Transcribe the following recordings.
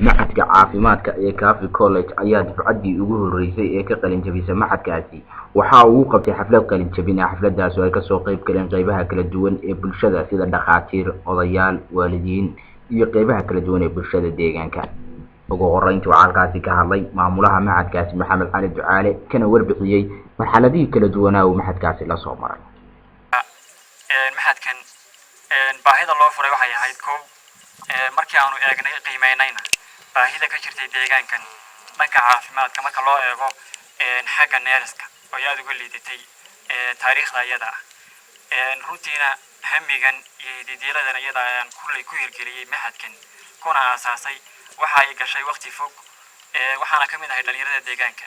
Machadka caafimaadka ee Kaafi College ayaa dufcaddii ugu horreysay ee ka qalin jabisa machadkaasi waxa uu qabtay xaflad qalin jabin ah. Xafladaas oo ay kasoo qayb galeen qeybaha kala duwan ee bulshada, sida dhakhaatiir, odayaal, waalidiin iyo qeybaha kala duwan ee bulshada deegaanka. Ugu horeyntii waxaa halkaasi ka hadlay maamulaha machadkaasi, Maxamed Cali Ducaale, kana warbixiyey marxaladihii kala duwanaa uu machadkaasi lasoo maray. Machadkan baahida loo furay waxay ahayd, kow, markii aanu eegnay, qiimeynayna baahida ka jirtay deegaankan dhanka caafimaadka, marka loo eego xagga nurse-ka oo ay aada uga liidatay taariikhda iyada ah. Runtiina hamigan iyo hididiiladan iyada ayaan kulley ku hirgeliyey machadkan kuna aasaasay. Waxa ay gashay waqti fog, waxaana ka mid ahay dhalinyarada deegaanka,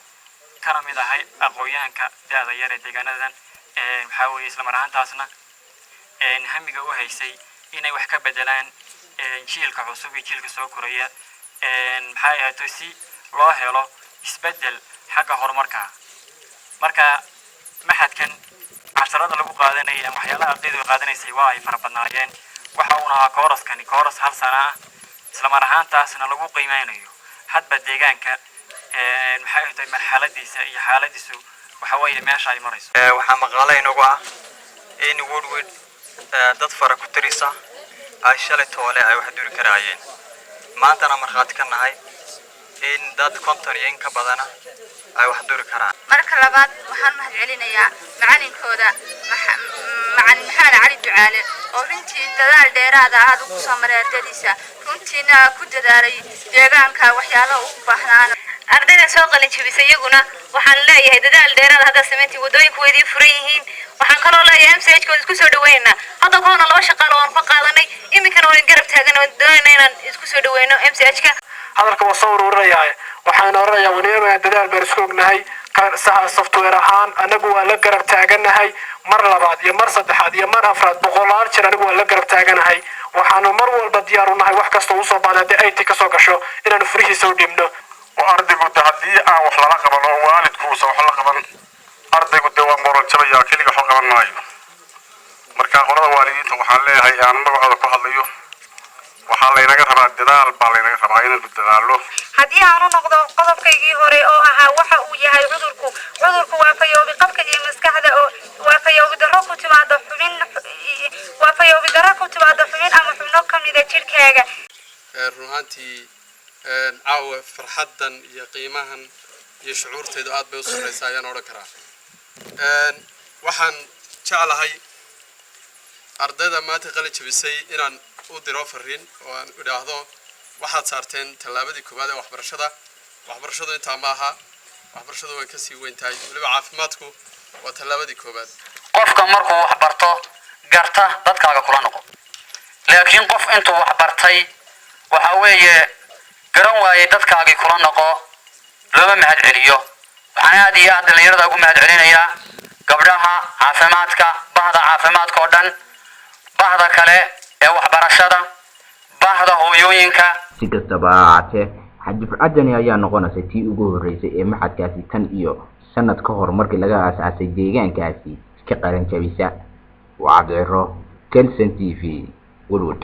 kana mid ahay aqoon-yahanka da-da yar ee deegaanadan. Waxaa weeye, isla mar ahaantaasna hamiga u haysay inay wax ka bedelaan jiilka cusub iyo jiilka soo koraya, maxay ahaato, si loo helo isbeddel xagga horumarka. Marka machadkan casharada lagu qaadanayay ama waxyaalaha ardaydu ay qaadanaysay waa ay fara badnaayeen. Waxa uuna ahaa course-kani course hal sana ah, isla mar ahaantaasna lagu qiimeynayo hadba deegaanka, maxay tahay, marxaladiisa iyo xaaladiisu, waxa weeye, meesha ay marayso. Waxaa maqaalo inagu ah in Woodward dad fara ku tirisa ay shalay toole ay wax duri karaayeen, maantana markhaati ka nahay in dad 50 iyo in ka badana ay wax duri karaan. Marka labaad, waxaan mahad celinayaa macalinkooda, Macalin Maxamed Cali Ducaale, oo runtii dadaal dheeraada aada ugu soo maray ardadiisa, runtiina ku dadaalay deegaanka waxyaalaha ugu baahnaan. Ardayda soo qalin jabisay iyaguna waxaan leeyahay, dadaal dheeraada haddaad samayntiin, waddooyinku way idiin furan yihiin. Waxaan kaloo leeyahay, MCH kood isku soo dhaweynaa. Hadda kahorna laba shaqaalo waan ka qaadanay, iminkana waan garab taagan, waan doonayna inaan isku soo dhaweyno MCH ka. Hadalka waa soo ururinayaa. Waxaan oranayaa, waniba dadaal baan isku ognahay. Software ahaan anagu waa la garab taaganahay. Mar labaad iyo mar saddexaad iyo mar afraad, boqolaal jir anigu waa la garab taaganahay. Waxaanu mar walba diyaar u nahay wax kasta usoo baahda, haddii IT kasoo gasho, inaanu furihiisa u dhibno. Oo ardaygu de haddii aan wax lala qaban oo waalidku uusan wax la qaban, ardaygu de waa moral jabaya, keliga waxba qaban maayo. Marka qolada waalidiinta waxaan leeyahay, aan magacooda ku hadlayo, waxaa laynaga rabaa dadaal baa laynaga rabaa, inaynu dadaallo. Haddii aanu noqdo qodobkaygii hore oo ahaa waxa uu yahay cudurku, cudurku waa fayoobi qabka iyo maskaxda oo waa fayoobi darro ku timaado xubin, waa fayoobi darro ku timaado xubin ama xubno ka mida jidhkaaga. Run ahaantii, caawa farxaddan iyo qiimahan iyo shucuurtaydu aad bay u sarreysaa ayaan odhan karaa. Waxaan jeclahay ardayda maanta qalin jabisay inaan u diro fariin oo aan idhaahdo: waxaad saarteen tallaabadii koowaad ee waxbarashada. Waxbarashadu intaa ma aha, waxbarashadu way kasii weyn tahay. Weliba caafimaadku waa tallaabadii koowaad. Qofka markuu wax barto, garta dadkaaga kula noqo, laakiin qof intuu wax bartay, waxa weeye, garan waayey dadkaagii kula noqo, looma mahad celiyo. Waxaan aad iyo aad dhallinyarada ugu mahad celinayaa, gabdhaha caafimaadka, bahda caafimaadka oo dhan, bahda kale ee waxbarashada, bahda hooyooyinka. Si kastaba ha ahaatee, dufcaddani ayaa noqonaysa tii ugu horreysay ee machadkaasi tan iyo sanad ka hor markii laga aasaasay deegaankaasi ka qalin jabisa. Waa Cabdiciro, Kelson TV, Woodward.